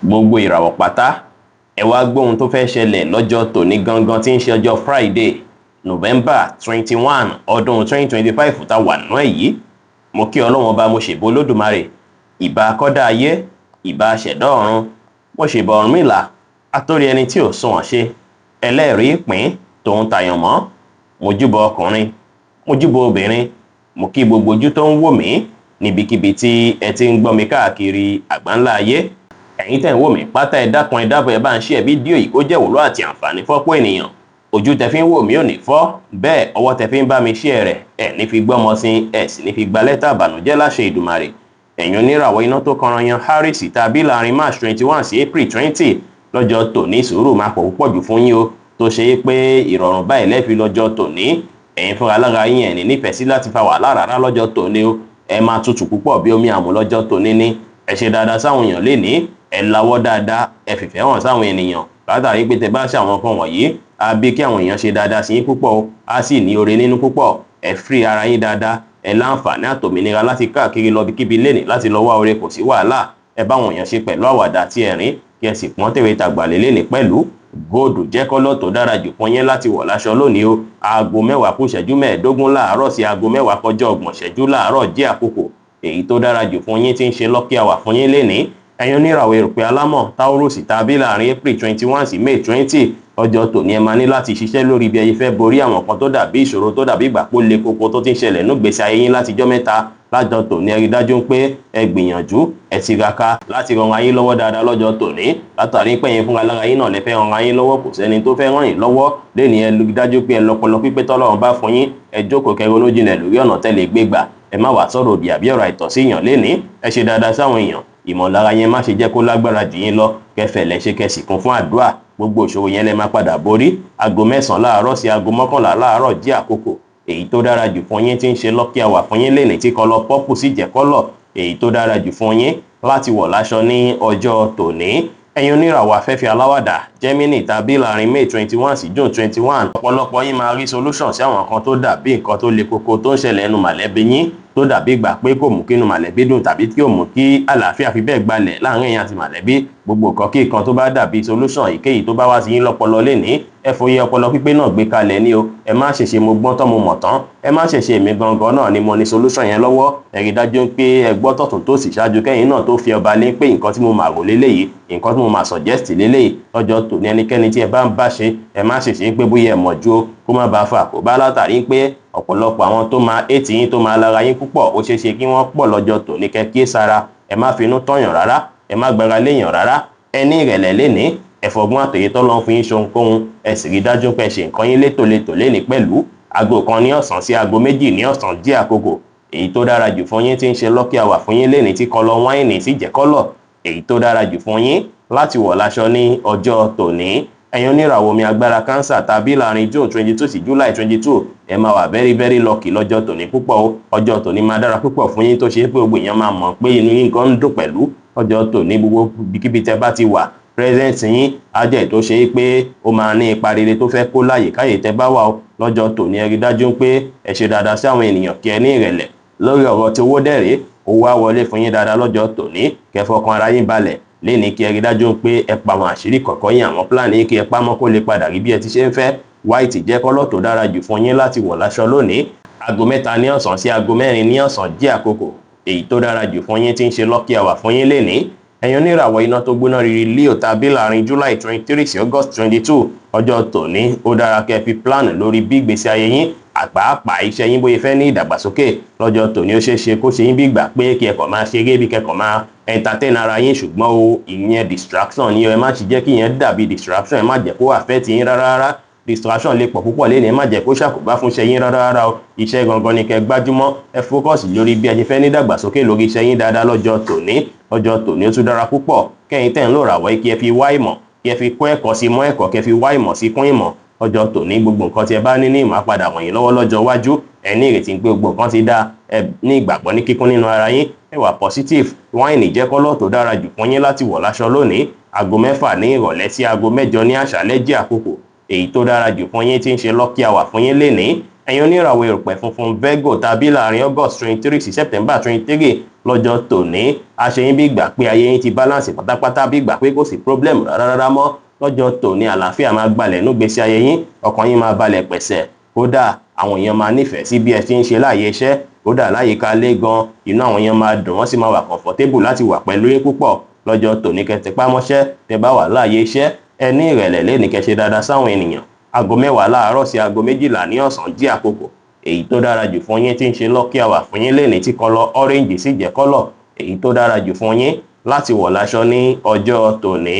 Gbogbo ìràwọ̀ pátá, ẹ wá gbóhun tó fẹ́ ṣẹlẹ̀ lọ́jọ́ tòní gangan tí ń ṣe ọjọ́ Friday, November 21, ọdún 2025 tá wà nú ẹ̀ yìí. Mo kí Ọlọ́run Ọba, mo ṣèbò Olódùmarè, ìbà kọ́dá ayé, ìbà ṣẹ̀dá ọ̀run, mo ṣèbà Ọ̀rúnmìlà, atórí ẹni tí ò sunwọ̀n ṣe, ẹlẹ́rìí ìpín tòun tàyàn mọ́. Mo júbọ ọkùnrin, mo júbọ obìnrin, mo kí gbogbo ojú tó ń wò mí níbikíbi tí ẹ ti ń gbọ́ mi káàkiri àgbáńlá ayé. Ẹ̀yin tẹ̀ ń wò mí pátá, ẹ dákun, ẹ dábọ̀, ẹ bá ń share fídíò yìí kó jẹ́ ìwúlò àti àǹfààní fọ́pọ̀ ènìyàn. Ojú tẹ fi ń wò mí ò ní fọ́, bẹ́ẹ̀ ọwọ́ tẹ fi ń bá mi share rẹ̀, ẹ̀ ní fi gbọ́mọ sí, ẹ̀ sì ní fi gba lẹ́tà àbànújẹ́ láṣẹ Ìdùmarè. Ẹ̀yin oníràwọ̀ iná tó kanran yan Aries tàbí láàrin March 21 sí April 20, lọ́jọ́ tòní sùúrù máa pọ̀ púpọ̀ jù fún yín o, tó ṣe é pé ìrọ̀rùn báyìí lẹ́ẹ̀fi lọ́jọ́ tòní. Ẹ̀yin fúnra lára yín ẹ̀ ní nífẹ̀ẹ́ sí láti fa wàhálà rárá lọ́jọ́ tòní o. Ẹ máa tutù púpọ̀ bí omi àmú lọ́jọ́ tòní ní. Ẹ ṣe dáadáa sáwọn èèyàn lénìí, ẹ lawọ́ dáadáa, ẹ fìfẹ́ hàn sáwọn ènìyàn, látàrí pé tẹ bá ṣe àwọn nǹkan wọ̀nyí, á bí kí àwọn èèyàn ṣe dáadáa sí yín púpọ̀ o, á sì ní oore nínú púpọ̀. Ẹ free ara yín dáadáa, ẹ láǹfààní àtòmìnira láti káàkiri lọ bíkíbi lénìí láti lọ wá oore, kò sí wàhálà. Ẹ bá àwọn èèyàn ṣe pẹ̀lú àwàdà àti ẹ̀rín, kí ẹ sì pọ́n tèwe tàgbà lénìí pẹ̀lú. Góòdù jẹ́ colour tó dára jù fún yín láti wọ̀ láṣọ lónìí o. Aago 9:45 láàárọ̀ sí aago 9:30 láàárọ̀ jẹ́ àkókò èyí tó dára jù fún yín tí ń ṣe lucky hour fún yín lénìí. Ẹ̀yin oníràwọ̀ erùpẹ̀ alámọ̀ Taurus tàbí láàrin April 21 sí May 20, ọjọ́ tòní ẹ máa ní láti ṣiṣẹ́ lórí bí ẹ fẹ́ borí àwọn kan tó dàbí ìṣòro, tó dàbí ìgbà pó le koko, tó ti ń ṣẹlẹ̀ nígbèsí ayé yín látijọ́ mẹ́ta. Lájọ tòní, ẹ rí dájú pé ẹ gbìyànjú, ẹ tiraka láti ran ayé lọ́wọ́ dáadáa lọ́jọ́ tòní, látàrí pé ẹ̀yin fúnra lára yín náà lè fẹ́ ran ayé lọ́wọ́, kò sẹ́ni tó fẹ́ ràn yín lọ́wọ́ lẹ́ni. Ẹ rí dájú pé ẹ lọ́pọlọ pípé tọ́lọ́run bá fún yín. Ẹ jókòó kẹ́ ronú jinlẹ̀ lórí ọ̀nà tẹ́lẹ̀ gbé gbà. Ẹ má wàá sọ̀rọ̀ òdì àbí ọ̀rọ̀ àìtọ́ sí èèyàn lénìí. Ẹ ṣe dáadáa sáwọn èèyàn. Ìmọ̀lára yẹn, má ṣe jẹ́ kó lágbára jù yín lọ. Kẹfẹ̀ lẹ́ṣẹ̀, kẹsì kún fún àdúrà. Gbogbo ìṣòro yẹn lẹ máa padà borí. Aago 9 láàárọ̀ sí aago 11 láàárọ̀ jẹ́ àkókò èyí tó dára jù fún yín tí ń ṣe lucky hour fún yín lénìí, tí colour purple sì jẹ́ colour èyí tó dára jù fún yín láti wọ̀ láṣọ ní ọjọ́ tòní. Ẹ̀yin oníràwọ̀ afẹ́fẹ́ aláwàdà Gemini tàbí láàrin May 21 sí June 21, ọ̀pọ̀lọpọ̀ yín máa rí solution sí àwọn kan tó dàbí nǹkan tó le koko tó ń ṣẹlẹ̀ ẹnu mọ̀lẹ́bí yín, tó dàbí ìgbà pé kò mú kí inú mọ̀lẹ́bí dùn tàbí tí ò mú kí àlàáfíà fi bẹ́ẹ̀ gbalẹ̀ láàrin ẹ̀yin àti mọ̀lẹ́bí. Gbogbo nǹkan kí nǹkan tó bá dàbí solution èyíkéyìí tó bá wá sí yín lọ́pọlọ lénìí, ẹ fòye ọpọlọ pípé náà gbé kalẹ̀ ní o. Ẹ má ṣèṣe mo gbọ́n tán, mo mọ̀ tán. Ẹ má ṣèṣe èmi gangan náà ni mo ní solution yẹn lọ́wọ́. Ẹ rí dájú pé ẹ gbọ́ tọ̀tún tó sì ṣáájú kẹ́yìn náà tó fi ọba lé pé nǹkan tí mo máa rò léléyìí, nǹkan tí mo máa suggest léléyìí. Lọ́jọ́ tòní, ẹnikẹ́ni tí ẹ bá ń bá ṣe, ẹ má ṣèṣe pé bóyá ẹ mọ̀ ju o, kó má bàa fà kó bá, látàrí pé ọ̀pọ̀lọpọ̀ àwọn tó máa ètì yín, tó máa lára yín púpọ̀, ó ṣeé ṣe kí wọ́n pọ̀ lọ́jọ́ tòní. Kẹ́ kí sára, ẹ má finú tọ̀yàn rárá, ẹ má gbára léèyàn rárá. Ẹ ní ìrẹ̀lẹ̀ lénìí, ẹ fọgbọ́n àtòyè tọ́lọ́ fún yín ṣohunkóhun, ẹ sì rí dájú pé ẹ ṣe nǹkan yín létòlétò lénìí pẹ̀lú. Aago 1 ní ọ̀sán sí aago 2 ní ọ̀sán jẹ́ àkókò èyí tó dára jù fún yín tí ń ṣe lucky hour fún yín lénìí, tí colour wine sì jẹ́ colour èyí tó dára jù fún yín láti wọ̀ láṣọ ní ọjọ́ tòní. Ẹ̀yin oníràwọ̀ omi agbára Cancer tàbí láàrin June 22 sí July 22, ẹ máa wà very very lucky lọ́jọ́ tòní púpọ̀ o. Ọjọ́ tòní máa dára púpọ̀ fún yín, tó ṣe é pé gbogbo èèyàn máa mọ̀ pé inú yín gan ń dùn pẹ̀lú. Ọjọ́ tòní, gbogbo ibikíbi tẹ́ bá ti wà, presence yín á jẹ́ tó ṣe é pé ó máa ní ipa rere tó fẹ́ kó láyè káyè tẹ́ bá wà o. Lọ́jọ́ tòní, ẹ rí dájú pé ẹ ṣe dáadáa sí àwọn ènìyàn, kí ẹ ní ìrẹ̀lẹ̀. Lórí ọ̀rọ̀ tí owó dẹ̀rẹ̀, owó á wọlé fún yín dáadáa lọ́jọ́ tòní. Kẹ́ fọkàn ara yín balẹ̀ léni, kí ẹ rí dájú pé ẹ pa àwọn àṣírí kọ̀ọ̀kan yín, àwọn plan yín, kí ẹ pamọ́ kó lè padà rí bí ẹ ti ṣe ń fẹ́. White jẹ́ colour tó dára jù fún yín láti wọ̀ láṣọ lónìí. Aago 3 ní ọ̀sán sí aago 4 ní ọ̀sán jẹ́ àkókò èyí tó dára jù fún yín tí ń ṣe lucky hour fún yín lénìí. Ẹ̀yin oníràwọ̀ iná tó gbóná riri Leo tàbí láàrin July 23 sí August 22, ọjọ́ tòní ó dára kẹ́ fi plan lórí bí ìgbésí ayé yín, àpàápàá iṣẹ́ yín, bóyá fẹ́ ní ìdàgbàsókè. Lọ́jọ́ tòní, ó ṣeé ṣe kó ṣe yín bí ìgbà pé kí ẹ kàn máa ṣeré, bí kẹ́kọ̀ọ́ máa entertain ara yín, ṣùgbọ́n o, ìyẹn distraction ni. Ẹ má ṣe jẹ́ kí ìyẹn dàbí distraction, ẹ má jẹ́ kó affect yín rárá rárá. Distraction lè pọ̀ púpọ̀ lẹ́nu, ẹ má jẹ́ kó ṣàkóbá fún iṣẹ́ yín rárá rárá o. Iṣẹ́ gangan ni kẹ́ gbájúmọ́. Ẹ focus lórí bí ẹ ṣe fẹ́ ní dàgbàsókè lórí iṣẹ́ yín dáadáa lọ́jọ́ tòní. Lọ́jọ́ tòní, ó tún dára púpọ̀ kẹ́yìn tẹ̀ ń lò ràwọ̀ kí ẹ fi wá ìmọ̀, kí ẹ fi kọ́ ẹ̀kọ́ sí mọ́ ẹ̀kọ́, kí ẹ fi wá ìmọ̀ sí kún ìmọ̀. Lọ́jọ́ tòní, gbogbo nǹkan tí ẹ bá ní ní ìmọ̀ á padà wọ̀nyí lọ́wọ́ lọ́jọ́ iwájú. Ẹ ní ìrètí pé gbogbo nǹkan ti dáa, ẹ ní ìgbàgbọ́ ní kíkún nínú ara yín, ẹ wà positive. Wine jẹ́ colour tó dára jù fún yín láti wọ̀ láṣọ lónìí. Aago 6 ní ìrọ̀lẹ́ sí aago 8 ní àṣálẹ́ jẹ́ àkókò èyí tó dára jù fún yín tí ń ṣe lucky hour fún yín lénìí. Ẹ̀yin oníràwọ̀ erùpẹ̀ funfun Virgo tàbí láàrin August 23 sí September 23 lọ́jọ́ tòní, aṣẹ́yìn bí ìgbà pé ayé yín ti balance pátápátá, bí ìgbà pé kò sí problem rárá rárá mọ́. Lọ́jọ́ tòní, àlàáfíà máa gbalẹ̀ núgbésí ayé yín, ọkàn yín máa balẹ̀ pẹ̀sẹ̀. Kódà àwọn èèyàn máa nífẹ̀ẹ́ sí bí ẹ ṣe ń ṣe láàyè iṣẹ́, kódà láyìíká lé gan, inú àwọn èèyàn máa dùn, wọ́n sì máa wà comfortable láti wà pẹ̀lú yín púpọ̀. Lọ́jọ́ tòní, kẹ́ mọ́ṣẹ́ tẹ́ bá wà láàyè iṣẹ́, ẹ ní ìrẹ̀lẹ̀ lẹ́ni, kẹ́ ṣe dáadáa sáwọn ènìyàn. Aago 10 láàárọ̀ sí aago 12 ní ọ̀sán jí àkókò èyí tó dára jù fún yín tí ń ṣe lucky hour fún yín lẹ́ni, tí colour orange sì jẹ́ colour èyí tó dára jù fún yín láti wọ̀ láṣọ ní ọjọ́ tòní.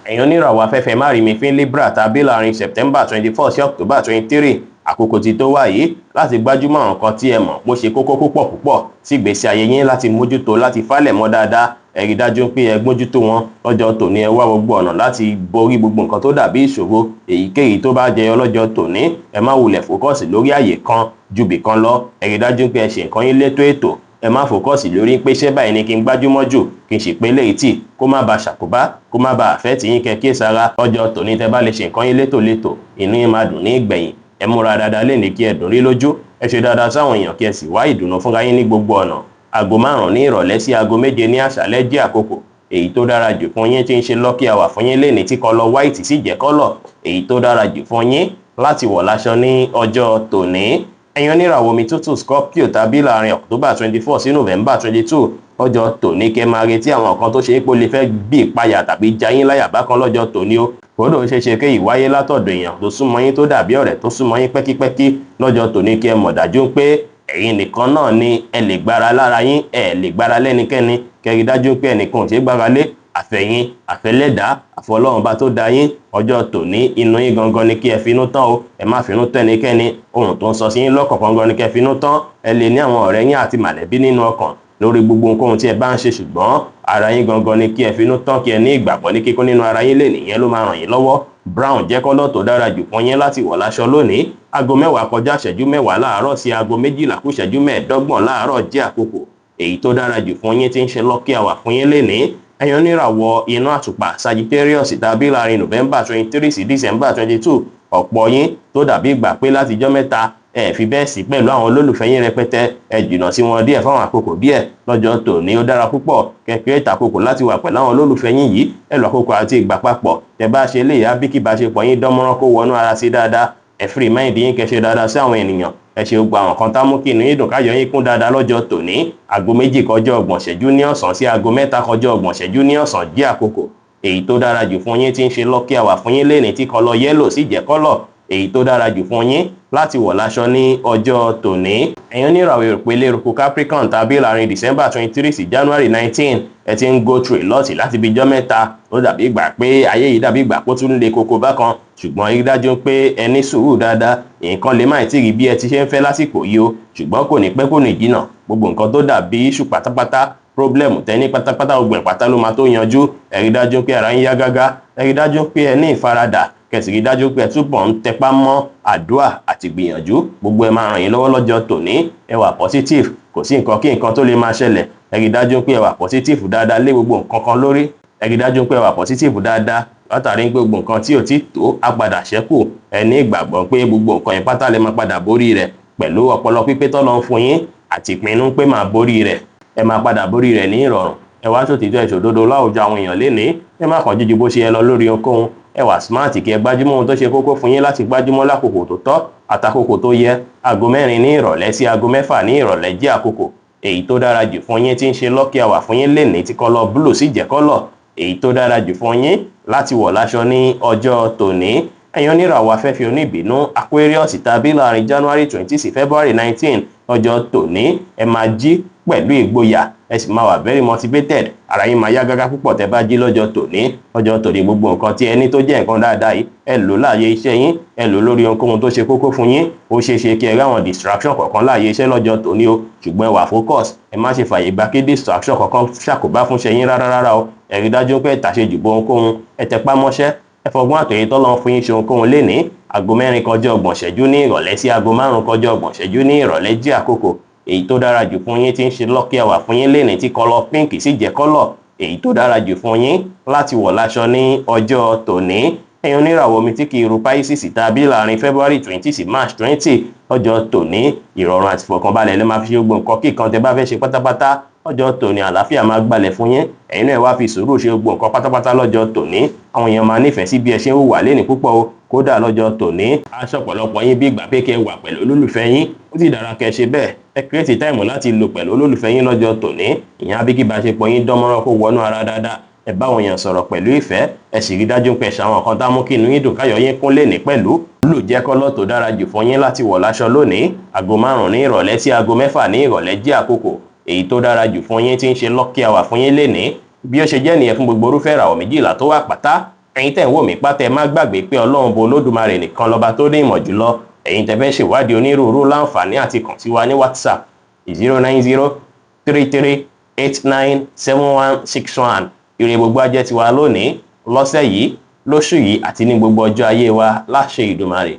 Ẹ̀yin oníràwọ̀ afẹ́fẹ́ márìmífín Libra tàbí láàrin September 24 sí October 23, àkókò tí tó wà yìí láti gbájúmọ́ àwọn nǹkan tí ẹ mọ̀ bó ṣe kókó púpọ̀ púpọ̀ sí ìgbésí ayé yín, láti mójútó, láti falẹ̀ mọ́ dáadáa. Ẹ rí dájú pé ẹ gbójútó wọn lọ́jọ́ tòní. Ẹ wá gbogbo ọ̀nà láti borí gbogbo nǹkan tó dàbí ìṣòro èyíkéyìí tó bá jẹyọ lọ́jọ́ tòní. Ẹ má wulẹ̀ focus lórí àyè kan ju bì kan lọ. Ẹ rí dájú pé ẹ ṣe nǹkan yín létò ètò. Ẹ má focus lórí pé ṣé báyìí ni kí n gbájúmọ́ jù, kí n sì pé léyìí tì, kó má ba ṣàkóbá, kó má ba àfẹ́ tì yín. Kẹ́ kíyèsára lọ́jọ́ tòní. Tẹ́ bá lè ṣe nǹkan yín létò létò, inú yín máa dùn ní ìgbẹ̀yìn. Ẹ múra dáadáa lé ní kí ẹ dùn rí lójú. Ẹ ṣe dáadáa sáwọn èèyàn, kí ẹ sì wá ìdùnnú fúnra yín ní gbogbo ọ̀nà. Aago 5 ní ìrọ̀lẹ́ sí aago 7 ní àṣálẹ́ jẹ́ àkókò èyí tó dára jù fún yín tí ń ṣe lucky hour fún yín lénìí, tí colour white sì jẹ́ colour èyí tó dára jù fún yín láti wọ̀ láṣọ ní ọjọ́ tòní. Ẹ̀yin oníràwọ̀ omi tútù Scorpio tàbí láàrin October 24 sí November 22, lọ́jọ́ tòní, kẹ́ máa retí àwọn nǹkan tó ṣe é pé ó lè fẹ́ bí ìpayà tàbí jayín láyà bákan lọ́jọ́ tòní o. Kódà ó ṣeé ṣe kí ìwáyé látọ̀dọ̀ èèyàn tó súnmọ́ yín, tó dàbí ọ̀rẹ́ tó súnmọ́ yín pẹ́kípẹ́kí. Lọ́jọ́ tòní, kí ẹ mọ̀ dájú pé ẹ̀yin nìkan náà ni ẹ lè gbára lára yín, ẹ lè gbára lẹ́nikẹ́ni. Kẹ́ rí dájú pé ẹnìkan ò ṣeé gbára lé, àfẹ̀yìn, àfẹlẹ́dàá, àfọlọ́run bá tó da yín. Ọjọ́ tòní, inú yín gangan ni kí ẹ finú tán o. Ẹ má finú tán ẹnikẹ́ni. Ohun tó ń sọ sí yín lọ́kàn gangan ni kí ẹ finú tán. Ẹ lè ní àwọn ọ̀rẹ́ yín àti màlẹ́bí nínú ọkàn lórí gbogbo ohunkóhun tí ẹ bá ń ṣe, ṣùgbọ́n ara yín gangan ni kí ẹ finú tán, kí ẹ ní ìgbàgbọ́ ní kíkún nínú ara yín lè nìyẹn ló máa ràn yín lọ́wọ́. Brown jẹ́ colour tó dára jù fún yín láti wọ̀ láṣọ lónìí. Aago 10 kọjá ìṣẹ́jú 10 láàárọ̀ sí aago 12 kù ìṣẹ́jú 25 láàárọ̀ jẹ́ àkókò èyí tó dára jù fún yín tí ń ṣe lucky hour fún yín lénìí. Ẹ̀yin oníràwọ̀ inú àtùpà Sagittarius tàbí láàrin November 23 sí December 22, ọ̀pọ̀ yín tó dàbí ìgbà pé látijọ́ mẹ́ta ẹ fi bẹ́ẹ̀ sí pẹ̀lú àwọn olólùfẹ́ yín rẹpẹtẹ, ẹ jìnnà sí wọn díẹ̀ fáwọn àkókò díẹ̀. Lọ́jọ́ tòní, ó dára púpọ̀ kẹ́ create àkókò láti wà pẹ̀lú àwọn olólùfẹ́ yín yìí. Ẹ lọ àkókò àti ìgbà papọ̀. Tẹ́ bá ṣe léyà bí kí ìbáṣepọ̀ yín dánmọ́rán, kó wọnú ara sí dáadáa. Ẹ free mind yín, kẹ́ ṣe dáadáa sí àwọn ènìyàn. Ẹ ṣe gbogbo àwọn kan tá mú kí inú yín dùn, káyọ̀ yín kún dáadáa lọ́jọ́ tòní. Aago 2 kọjá 30 ìṣẹ́jú ní ọ̀sán sí aago 3 kọjá 30 ìṣẹ́jú ní ọ̀sán jẹ́ àkókò èyí tó dára jù fún yín tí ń ṣe lucky hour fún yín lénìí, tí colour yellow sì jẹ́ colour èyí tó dára jù fún yín láti wọ̀ láṣọ ní ọjọ́ tòní. Ẹ̀yin oníràwọ̀ ìpele eruku Capricorn tàbí láàrin December 23 sí January 19, ẹ ti ń go through a lot láti bí ijọ́ mẹ́ta. Ó dàbí ìgbà pé ayé yìí dàbí ìgbà pé ó tún le koko bákan, ṣùgbọ́n rí dájú pé ẹ ní sùúrù dáadáa. Nǹkan lè má tí rí bí ẹ ti ṣe ń fẹ́ lásìkò yìí o, ṣùgbọ́n kò ní pẹ́, kò ní jìnnà, gbogbo nǹkan tó dàbí issue pátápátá, problem tẹ́ní pátápátá, gbogbo ẹ̀ pátá ló máa tó yanjú. Ẹ rí dájú pé ara yín yá gágá. Ẹ rí dájú pé ẹ ní ìfaradà, kẹ́ sì rí dájú pé ẹ túbọ̀ ń tẹpá mọ́ àdúrà àti gbìyànjú. Gbogbo ẹ máa ràn yín lọ́wọ́ lọ́jọ́ tòní. Ẹ wà positive, kò sí nǹkan kí nǹkan tó lè máa ṣẹlẹ̀. Ẹ rí dájú pé ẹ wà positive dáadáa lé gbogbo nǹkan kan lórí. Ẹ rí dájú pé ẹ wà positive dáadáa látàrí pé gbogbo nǹkan tí ò tí tó á padà ṣẹ́kù. Ẹ ní ìgbàgbọ́ pé gbogbo nǹkan yẹn pátá lè máa padà borí rẹ̀ pẹ̀lú ọpọlọ pípé tọ́lọ́ ń fún yín àti ìpinnu pé máa borí rẹ̀. Ẹ máa padà borí rẹ̀ ní ìrọ̀rùn. Ẹ wá sòtítọ́, ẹ ṣòdodo láwùjọ àwọn èèyàn lénìí. Ẹ má kàn jíjú bó ṣe yẹ lọ lórí ohunkóhun. Ẹ wà smart, kí ẹ gbájúmọ́ ohun tó ṣe kókó fún yín láti gbájúmọ́ lákòókò tó tọ́ àtàkókò tó yẹ. Aago 4 ní ìrọ̀lẹ́ sí aago 6 ní ìrọ̀lẹ́ jẹ́ àkókò èyí tó dára jù fún yín tí ń ṣe lucky hour fún yín lénìí, tí colour blue sì jẹ́ colour èyí tó dára jù fún yín láti wọ̀ láṣọ ní ọjọ́ tòní. Ẹ̀yin oníràwọ̀ afẹ́fẹ́ oníbínú Aquarius tàbí láàrin January 20 sí February 19, ọjọ́ tòní, ẹ máa jí pẹ̀lú ìgboyà, ẹ sì máa wà very motivated. Ara yín máa yá gágá púpọ̀ tẹ́ bá jí lọ́jọ́ tòní. Lọ́jọ́ tòní, gbogbo nǹkan tí ẹ ní tó jẹ́ nǹkan dáadáa yìí, ẹ lò láàyè iṣẹ́ yín, ẹ lò lórí ohunkóhun tó ṣe kókó fún yín. Ó ṣeé ṣe kí ẹ ráwọn distraction kọ̀ọ̀kan láàyè iṣẹ́ lọ́jọ́ tòní o, ṣùgbọ́n ẹ wà focus. Ẹ má ṣe fàyè gba kí distraction kọ̀ọ̀kan ṣàkóbá fún iṣẹ́ yín rárá rárá o. Ẹ rí dájú pé ẹ tàṣejù bọ ohunkóhun. Ẹ tẹpá mọ́ṣẹ́, ẹ fọgbọ́n àtòyè tọ́lọ́ fún yín ṣe ohunkóhun lénìí. Aago 4 kọjá 30 ìṣẹ́jú ní ìrọ̀lẹ́ sí aago 5 kọjá 30 ìṣẹ́jú ní ìrọ̀lẹ́ jẹ́ àkókò èyí tó dára jù fún yín tí ń ṣe lucky hour fún yín lénìí, tí colour pink sì jẹ́ colour èyí tó dára jù fún yín láti wọ̀ láṣọ ní ọjọ́ tòní. Ẹ̀yin oníràwọ̀ omi tí kì í ru Pisces tàbí láàrin February 20 sí March 20, ọjọ́ tòní ìrọ̀rùn àti ìfọ̀kànbalẹ̀ lè máa fi ṣe gbogbo nǹkan kíkan tẹ́ bá fẹ́ ṣe pátápátá. Ọjọ́ tòní àlàáfíà máa gbalẹ̀ fún yín. Ẹ̀yin náà wá fi sùúrù ṣe gbogbo nǹkan pátápátá lọ́jọ́ tòní. Àwọn èèyàn máa nífẹ̀ẹ́ sí bí ẹ ṣe ń hùwà lénìí púpọ̀ o. Kódà lọ́jọ́ tòní aṣọ ọ̀pọ̀lọpọ̀ yín bí ìgbà pé kẹ́ wà pẹ̀lú olólùfẹ́ yín, ó sì dára kẹ́ ṣe bẹ́ẹ̀. Ẹ create time láti lò pẹ̀lú olólùfẹ́ yín lọ́jọ́ tòní. Ìyẹn á bí kí ìbáṣepọ̀ yín dánmọ́rán, kó wọnú ara dáadáa. Ẹ bá àwọn èèyàn sọ̀rọ̀ pẹ̀lú ìfẹ́, ẹ sì rí dájú pé ṣàwọn kan tá mú kí inú yín dùn, káyọ̀ yín kún lé ní pẹ̀lú. Blue jẹ́ colour tó dára jù fún yín láti wọ̀ láṣọ lónìí. Aago 5 ní ìrọ̀lẹ́ sí aago 6 ní ìrọ̀lẹ́ jẹ́ àkókò èyí tó dára jù fún yín, tí ń ṣe lucky hour fún yín lénìí. Bí ó ṣe jẹ́ nìyẹn fún gbogbo orúfẹ́ ìràwọ̀ 12 tó wà pátá. Ẹ̀yin tẹ̀ ń wò mí pátá, ẹ má gbàgbé pé Ọlọ́run bo Olódùmarè nìkan lọ́ba tó ní ìmọ̀ jùlọ. Ẹ̀yin tẹ́ fẹ́ ṣèwádìí onírúurú, láǹfààní àti kàn sí wa ní WhatsApp, 09033897161. Ire gbogbo ajẹ́ tiwa lónìí, lọ́sẹ̀ yìí, lóṣù yìí àti ní gbogbo ọjọ́ ayé wa láṣẹ Ìdùmarè.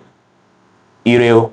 Ire o.